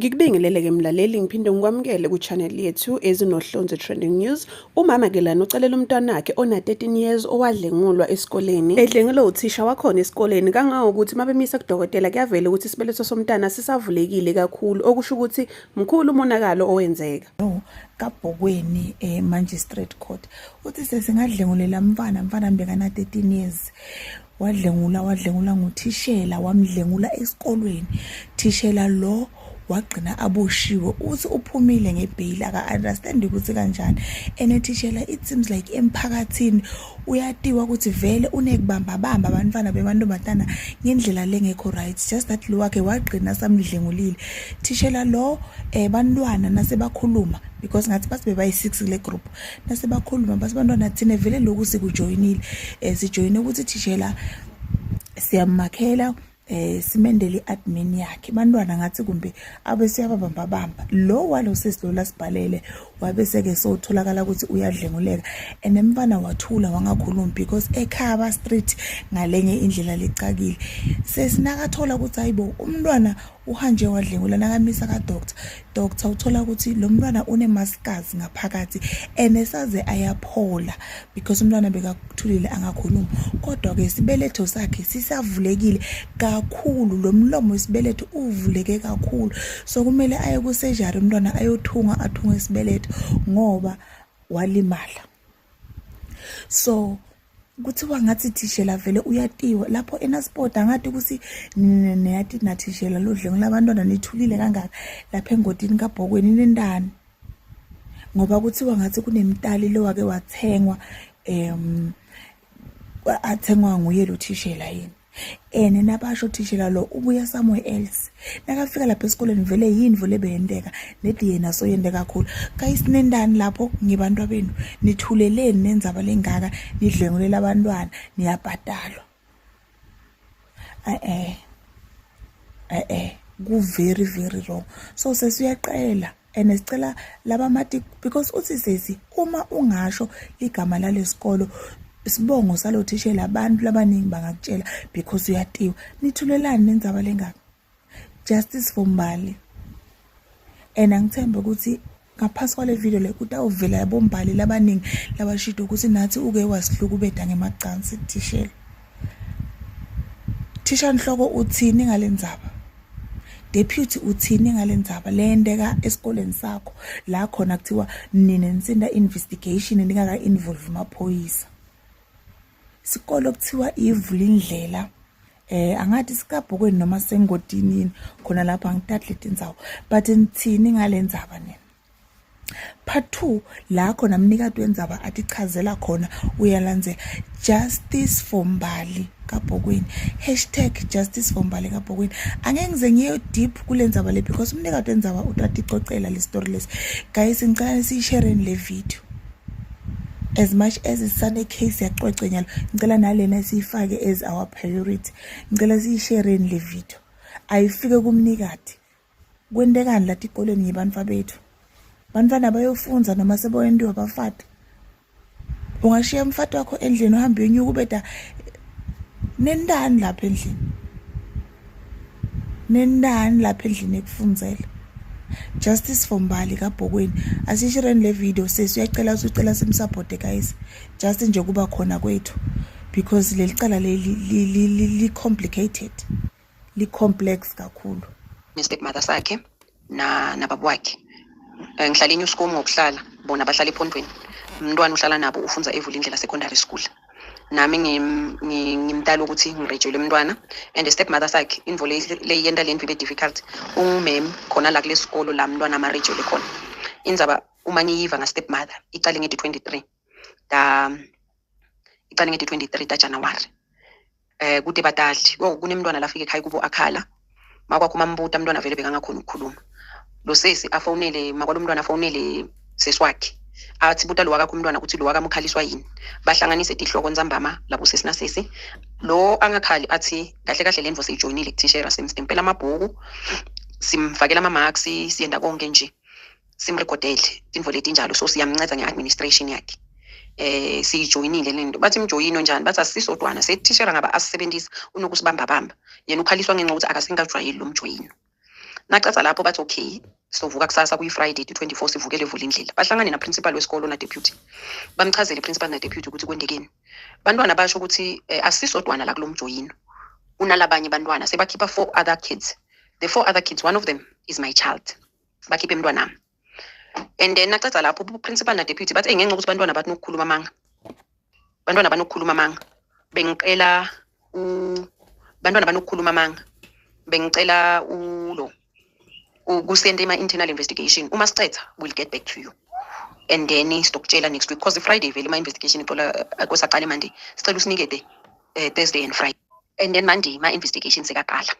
Ngikubingelele-ke mlaleli, ngiphinde ngikwamukele ku-channel yethu Ezinohlonze Trending News. Umama ke lana ucelela umntwanakhe ona-13 years owadlengulwa esikoleni. Edlengulwe uthisha wakhona esikoleni kangangokuthi uma bemisa kudokotela kuyavela ukuthi isibeletho somntana sisavulekile kakhulu, okusho ukuthi mkhulu umonakalo owenzeka. No, kaBhokweni e-Magistrate Court. Uthi sesingadlengulela mfana, mfana mbekana 13 years. Wadlengula, wadlengula nguthishela, wamdlengula esikolweni. Thishela lo wagcina aboshiwe, uthi uphumile ngebheyili, aka-understand ukuthi kanjani. And thishela, it seems like emphakathini uyatiwa ukuthi vele unekubambabamba abantwana bemantombazana ngendlela lengekho right, just that lo wakhe wagcina samdlengulile. Thishela lo, bantwana nasebakhuluma, because ngathi bathi bebayi-6 kule group, nasebakhuluma bathi bantwana thina vele lokhu sikujoyinile, sijoyine ukuthi thishela siyamakhela, simendele i-admin yakhe. Bantwana ngathi kumbe abe siyababamba bamba lo walo sisi lo lasibhalele, wabe seke sotholakala ukuthi uyadlenguleka. And emfana wathula wangakhulumi because ekhaya ba street ngalenye indlela lecakile. Sesinakathola ukuthi hayibo, umntwana uhanje wadlengula, nakamisa ka doctor, doctor uthola ukuthi lo mntwana unemaskazi ngaphakathi and saze ayaphola because umntwana bekathulile angakhulumi, kodwa ke isibeletho sakhe sisavulekile kakhulu, lo mlomo wesibeletho uvuleke kakhulu, so kumele aye ku surgery umntwana, ayothunga, athunga isibeletho ngoba walimala. So kuthiwa ngathi thishela vele uyatiwa lapho eNaspoti. Angathi ukuthi niyati nathishela lodlengula abantwana, nithulile kangaka lapha engodini kaBhokweni, nendani? Ngoba kuthiwa ngathi kunemtali lo wake wathengwa, athengwa nguye lo thishela yini. And nabasho thishela lo ubuya somewhere else, nakafika lapha esikoleni vele yini vele beyenteka nedi yena soyente kakhulu. Guys, nendani lapho ngibantu abenu? Nithuleleni nenzaba lengaka? Nidlengulela abantwana, niyabhadalwa. Eh, ku very very wrong. So sesiyaqela and sicela laba mati because uthi sesi uma ungasho igama lalesikolo, isibongo salo thishela, abantu labaningi bangakutshela because uyatiwa. Nithulelani nenzaba lengaka? Justice for Mbali. And angithembe ukuthi ngaphasi kwale video le kutawuvela yabombali labaningi labashido ukuthi nathi uke wasihlukubeda ngemacansi thishela. Thisha nhloko uthini ngale ndzaba? Deputy uthini ngale ndzaba leyenteka esikoleni sakho, la khona kuthiwa nina nisinda investigation ningaka involve amaphoyisa? Isikolo kuthiwa ivula indlela, angathi sikaBhokweni noma sengodini yini khona lapho, angitati letindzawo, but nithini ngale ndzaba nina? Part 2 la khona mnikati wendzaba atichazela khona uyalandzela. Justice for Mbali kaBhokweni, #JusticeForMbali kaBhokweni. Angeke ngize ngiye deep kule ndzaba le because umnikati wendzaba utaticocela le story lesi. Guys, ngicela siyishareni le video. As much as isane case yacwecwe nyalo, ngicela nalena siyifake as our priority. Ngicela siyishareni le video, ayifike kumnikati. Kwentekani la tikolweni yebantfu bethu? Bantwana bayofundza noma seboyentiwa bafati. Ungashiya umfati wakho endlini uhambe uyenyuka ubeda nendani lapha endlini? Nendani lapha endlini ekufundzela? Justice for Mbali kaBhokweni. Asishareni le video. Sesi uyacela, usucela simsupporte guys, just nje kuba khona kwethu because leli cala leli li complicated, li complex kakhulu. Ne-stepmother sakhe na nababa wakhe. Ngihlala eNewscom ngokuhlala, bona bahlala ePhondweni. Umntwana uhlala nabo, ufunza eVulindlela Secondary School. Nami ngimdala ukuthi ngirejelwe umntwana and stepmother sakhe invo le yenta le ndlu ibe difficult. Ungumem khona la kule sikolo la mntwana amarejelwe khona. Indzaba uma ngiyiva nga stepmother icale ngeti 23 ta, icale ngeti 23 ta January. Kude batali kunemntwana lafika ekhaya kubo akhala makwakho, mambuta umntwana vele bekangakhona ukukhuluma. Lo sesi afonele makwalo mntwana, afonele sesi wakhe, athi buta lo wakakho umntwana ukuthi lo wakamkhaliswa yini. Bahlanganise tihloko ntsambama labo sesi nasesi. Lo angakhali athi kahle kahle le ndvo seyijoyinile kuthishera, simstempela amabhuku, simfakela ama-marks, siyenda konke nje, simrekhodele tintfo letinjalo, so siyamnceda nge-administration yakhe. Siyijoyinile lento. Bathi imjoyino njani? Bathi asisodwana sethishera ngaba asisebenzisa unokusibamba bamba, yena ukhaliswa ngenxa yokuthi akasengakajwayeli lo mjoyino. Nacatha lapho bathi okay, sovuka kusasa kuyi-Friday 24 sivukele Vulindlela. Bahlangane na-principal wesikolo na-deputy, bamchazele i-principal na-deputy ukuthi kwendekeni. Bantwana basho ukuthi asisodwana la kulo mjoyino, kunalabanye bantwana. Sebakhipha 4 other kids. The 4 other kids, one of them is my child. Bakhiphe emntwanami. And then nacatha lapho principal na-deputy bathi ngenxa ukuthi bantwana bathi nokukhuluma amanga, bantwana banokukhuluma amanga, bengicela bantwana banokukhuluma amanga, bengicela ulo kusende ima-internal investigation. Uma sicetha we'll get back to you and then sitokutshela next week, because Friday vele ima-investigation ixola kosaqala Monday. Sicela usinikete Thursday and Friday, and then Monday ma-investigation sekaqala.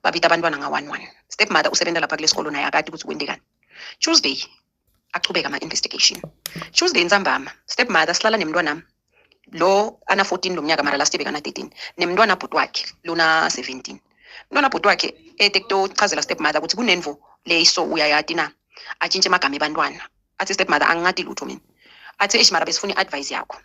Babita abantwana nga-1-1. Stepmother usebenza lapha kule sikolo naye akati ukuthi kwendekani. Tuesday achubeka ama-investigation. Tuesday ntsambama stepmother sihlala nemntwanami lo ana 14 lo mnyaka, mara last year bekana 13, nemntwana bhuti wakhe lona 17. Mntwana bhuti wakhe ete kutochazela stepmother ukuthi kunenvo leyiso uyayati na, atshintshe amagama ebantwana. Athi stepmother angingati lutho mina. Athi eish mara besifuna i-advice yakho.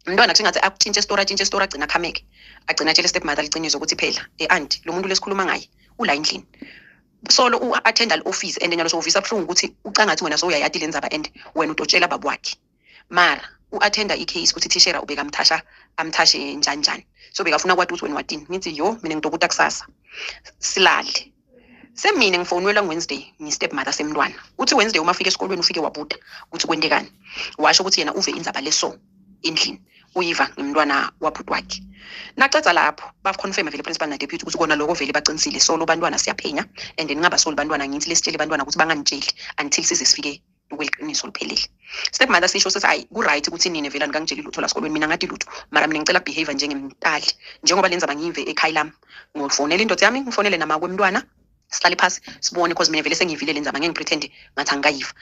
Mntwana kusengathi akutshintshe story, atshintshe story, agcina akhameke, agcina atshele stepmother liqiniso ukuthi phela aunty lo muntu lesikhuluma ngaye ula endlini solo u-attenda le-office and nyalo sowuvisa buhlungu ukuthi ucangathi wena sowuyayati le ndzaba and wena utotshela baba wakhe, mara u-attenda i-case ukuthi thishera ubekamthasha amthashe njani njani, so bekafuna kwati ukuthi wena watini. Ngithi yo mina ngitokuta kusasa silale. Semine ngifonelwa Wednesday ngi-stepmother semntwana. Uthi Wednesday uma afika esikolweni ufike wabuta ukuthi kwentekani, washo ukuthi yena uve indzaba leso endlini uyiva ngemntwana wabhuti wakhe. Nacetha lapho baconfirm vele principal na deputy ukuthi kona lokho vele baqinisile, solo bantwana siyaphenya and ningabasoli bantwana. Ngithi lesitshele bantwana ukuthi banganitsheli until size sifike kweliqiniso liphelele. Stepmother sisho sithi hayi ku-right ukuthi nine vele anikangitsheli lutho la sikolweni, mina ngathi lutho, mara mina ngicela behave njengemntali njengoba lenza bangive ekhaya lami. Ngifonele indoda yami, ngifonele nama kwemntwana, sihlale phasi sibone, because mina vele sengiyivile le ndzaba, ngeke ngipretend ngathi angikayiva.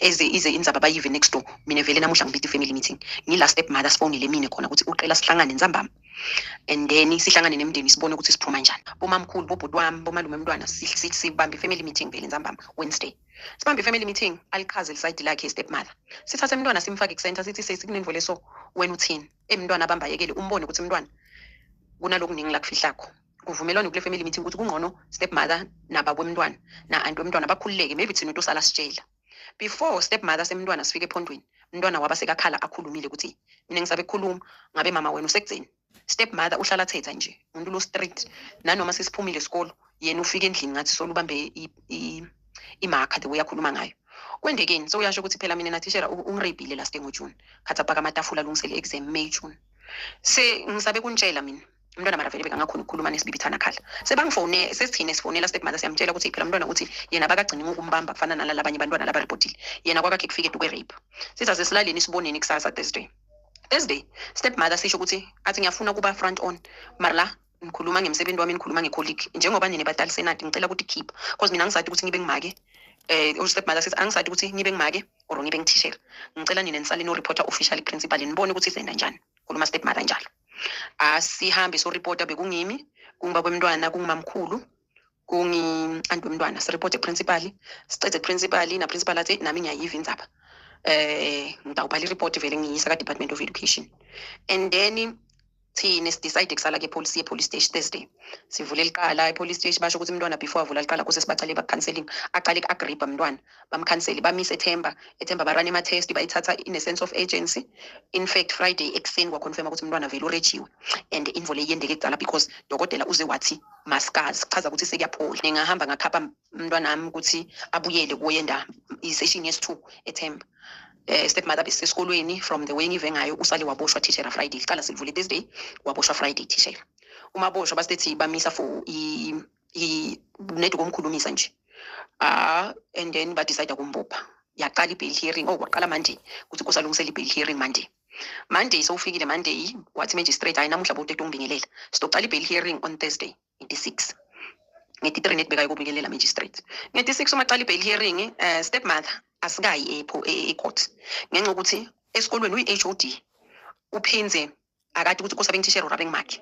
Eze ize indzaba bayive next door. Mina vele namuhla ngibita i-family meeting, ngila stepmother sifonele mina khona ukuthi uqela sihlangane ntsambama and then sihlangane nemndeni sibone ukuthi siphuma njani. Bomamkhulu, bobhuti wami, bomalume emntwana, sibambe i-family meeting vele ntsambama Wednesday. Sibambe i-family meeting, alichaze lisayidi lakhe stepmother. Sithathe umntwana simfake ku-center, sithi sesikunenvo leso wena uthini? Emntwana abamba yekele umbone ukuthi umntwana kunalokuningi la kufihlakho. Kuvumelwane kule family meeting ukuthi kungcono stepmother nababo emntwana na anti wemntwana bakhululeke, maybe thina utosala sitshela. Before stepmother semntwana sifike ephondweni, umntwana waba sekakhala akhulumile ukuthi mina ngisabe kukhuluma ngabe mama wena usekugcini. Stepmother uhlala thetha nje umuntu lo street, nanoma sesiphumile esikolo yena ufika endlini ngathi solo ubambe imakha the way akhuluma ngayo. Kwendekeni so uyasho ukuthi phela mina nathishera ungirepile last year ngoJune, khathi apaka amatafula alungisele exam May June. Se ngisabe kuntshela mina umntwana mara vele bekangakhona ukukhuluma nesibibithana khala. Sebangifone sesithine sifonela stepmother siyamtshela ukuthi phela umntwana uthi yena bakagcini ngokumbamba kufana nalabanye abantwana labarepotile, yena kwakakhe kufike tukwe rape. Sithi asesilaleni siboneni kusasa Thursday. Thursday stepmother sisho ukuthi athi ngiyafuna kuba front on, mara la ngikhuluma ngemsebenzi wami, ngikhuluma ngecolleague njengoba nina batali senati, ngicela ukuthi keep because mina ngisathi ukuthi ngibe ngimake stepmother sithi angisathi ukuthi ngibe ngimake or ngibe ngithishela, ngicela nina nisale no reporter officially principal nibone ukuthi senda njani. Khuluma stepmother njalo. Asihambe so reporter, bekungimi kungiba kwemntwana, kungimamkhulu, kungi anti wemntwana, sireport principal, sicede principal na principal athi nami ngiyayiva indzaba, ngitawubhala i-report vele ngiyisa ka Department of Education. And then thina sidecide kusala ke police ye police station Thursday, sivule liqala e police station. Basho ukuthi umntwana before avula liqala kuse sibacale ba counseling, aqale agree umntwana, bamkhansele, bamise eThemba, eThemba barun ama test, bayithatha in a sense of urgency. In fact Friday ekuseni kwaconfirm ukuthi umntwana vele urejiwe and invo le yendeke kuqala because dokotela uze wathi maskazi chaza ukuthi sekuyaphola. Ngingahamba ngakhapha umntwana wami ukuthi abuyele kuyenda i-session yesi-2 eThemba. Stepmother besesikolweni from the way ngive ngayo usale waboshwa teacher Friday, liqala silivule Thursday, waboshwa Friday teacher. Uma boshwa basithi bamisa for i net komkhulumisa nje, and then ba decide ukumbopha. Yaqala i-bail hearing, oh waqala Monday ukuthi kusalungisela i-bail hearing Monday. Monday sowufikile Monday wathi magistrate hayi namuhla bowutete ungibingelela, sizoqala i-bail hearing on Thursday 86 ngeti-3 net bekayo kubingelela magistrate ngeti-6. Uma qala i-bail hearing stepmother asikayi e-court ngenxa yokuthi esikolweni uyi-HOD uphinze Akade ukuthi kosa bengithishera or abengimakhe.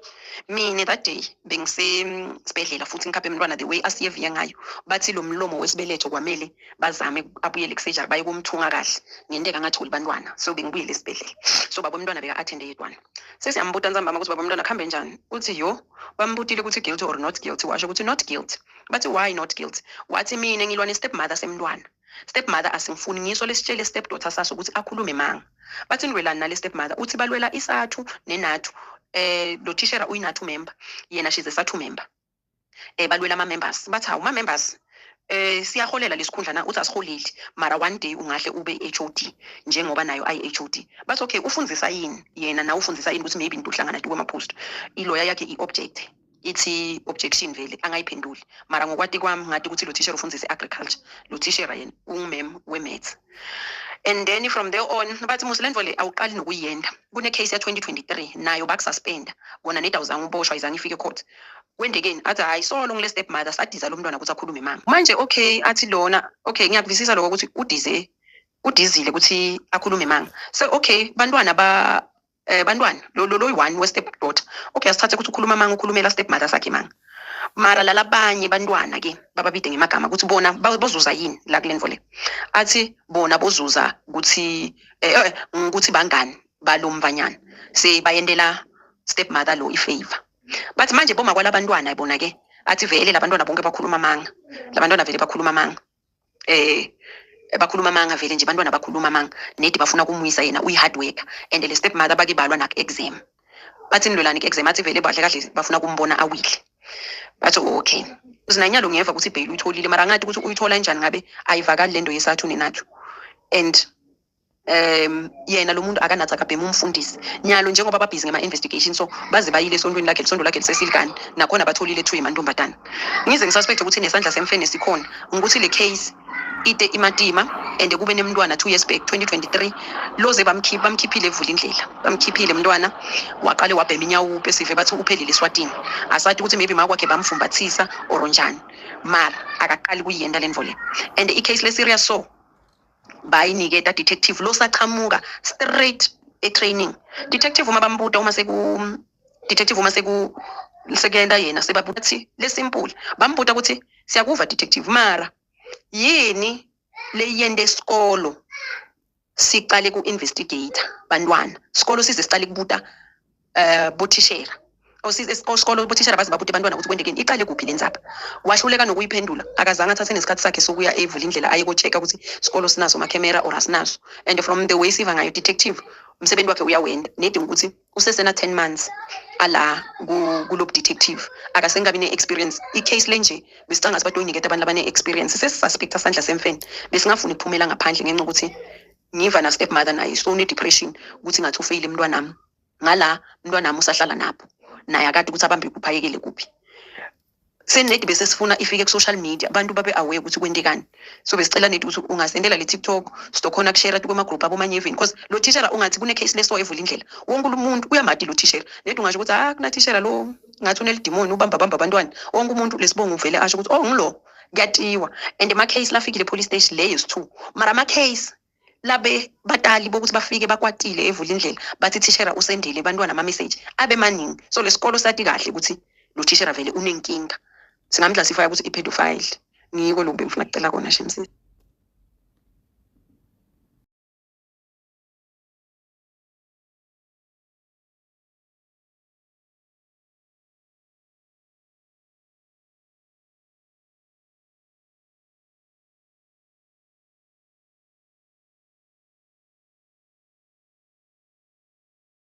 Mina that day bengisesibhedlela futhi ngikhaphe umntwana the way asiyeviye ngayo. Bathi lo mlomo wesibeletho kwamele bazame abuyele ku-surgery baye kumthunga kahle. Ngenteka angatholi bantwana. So bengibuyele esibhedlela. So baba umntwana beka-attende yedwana. Sesiyambuta ntsambama ukuthi baba umntwana kuhambe njani. Uthi yo, bambutile ukuthi guilty or not guilty. Washo ukuthi not guilty. Bathi why not guilty? Wathi mina ngilwa ne-stepmother semntwana. Stepmother asingifuni ngiso lesitshele stepdaughter saso ukuthi akhulume manga. Bathi nilwelani nale stepmother? Uthi balwela isathu nenathu. Lo thishera uyinathu member. Yena she's a sathu member. Balwela ama members. Bathi hawu ma members siyaholela lesikhundla na? Uthi asiholeli mara one day ungahle ube HOD njengoba nayo ayi HOD. Bathi okay, ufundzisa yini yena nawe ufundzisa yini ukuthi maybe ntohlangana kwema post. Iloya yakhe i-object ithi objection vele angayiphenduli mara ngokwati kwami ngathi ukuthi lo teacher ufundise agriculture, lo teacher yena ungumem we-maths. And then from there on bathi musilento le awuqali nokuyenda, kune case ya 2023 nayo bakususpenda kona neda uzange uboshwa, izange ifike court. Kwendekeni? Athi hayi, solo ngile step mother sadiza lo mntwana ukuthi akhulume manga. Manje okay, athi lona okay, ngiyakuvisisa lokho ukuthi udize udizile ukuthi akhulume manga. So okay, bantwana ba bantwana lo lo lo one we step daughter, okay, asithathe ukuthi ukhuluma manga, ukhulumela step mother sakhe manga, mara lalabanye bantwana ke bababide ngemagama ukuthi bona bozuza yini la kule ndvo le? Athi bona bozuza ukuthi ukuthi bangani balomvanyana se bayendela step mother lo ifavor. Bathi manje boma kwalabantwana bona ke, athi vele labantwana bonke bakhuluma manga, labantwana vele bakhuluma manga, bakhuluma manga vele nje, bantwana bakhuluma manga nedi bafuna kumwisa yena, uyi-hard worker. And le step mother bake balwa nak-exam. Bathi nilwelani ku-exam? Athi vele bahle kahle bafuna kumbona awile. Bathi okay, zinanyalo ngiyeva ukuthi ibheyili uyitholile, mara angathi ukuthi uyithola njani ngabe ayivakali lento yesathu nenathu. And yena lo muntu akanathi akabhema umfundisi nyalo njengoba babhizi ngema-investigation, so baze bayile esontweni lakhe, lisonto lakhe lisesilkani nakhona batholile two emantombazana. Ngize ngisuspect ukuthi nesandla semfene sikhona ngikuthi le case ite imatima and kube nemntwana 2 years back 2023 loze bamkhiphile evula indlela, bamkhiphile mntwana waqale wabhema inyawupe, sive bathi uphelile eswatini. Asathi ukuthi maybe makwakhe bamfumbathisa or njani, mara akaqali kuyiyenda le ndvo le. And i-case le-serious, so bayiniketa detective lo sachamuka straight e-training. Detective uma bambuta, uma seku detective, uma seku sekuyenda yena sebabuthi lesimple, bambuta ukuthi siyakuva detective, mara yini leyende esikolo siqale ku-investigate bantwana, sikolo size siqale kubuta bothishela isikolo, bothishela baze babute bantwana ukuthi kwendekeni, iqale kuphi le ndzaba? Wahluleka nokuyiphendula. Akazange athathe nesikhathi sakhe sokuya evula indlela aye ko-check-a ukuthi sikolo sinaso amakhemera or asinaso. And from the way siva ngayo, detective umsebenzi wakhe uyawenda nedinga ukuthi usesena 10 months ala kulo detective, akasengabi ne-experience. I-case le nje besicanga sibato uyiniketa abantu labane-experience. Sesisuspecta sandla semfene, besingafuni ukuphumela ngaphandle ngenxa yokuthi ngiva na step mother naye so une-depression ukuthi ngathi ufeyile mntwanami ngala, mntwanami usahlala nabo naye akade ukuthi abambe kuphi ayekele kuphi. Senedi bese sifuna ifike ku-social media, abantu babe aware ukuthi kwentekani. So besicela nedi ukuthi ungasendela le TikTok, sizokhona kushare kwema-group abomanyeveni, because lo thishera ungathi kune-case leso evula indlela, wonke umuntu uyamati lo thishera. Nedi ungasho ukuthi ah, kunathishera lo ngathi unelidimoni ubamba bamba abantwana, wonke umuntu lesibongo uvele asho ukuthi oh, ngilo kuyatiwa. And ama-case lafikile e-police station le is two, mara ama-case labe batali bokuthi bafike bakwatile evula indlela bathi thishera usendile bantwana ama-message abe maningi. So lesikolo sati kahle ukuthi lo thishera vele unenkinga, singamclassify ukuthi i-pedophile. Ngiko lokhu bengifuna kucela kona shemsi.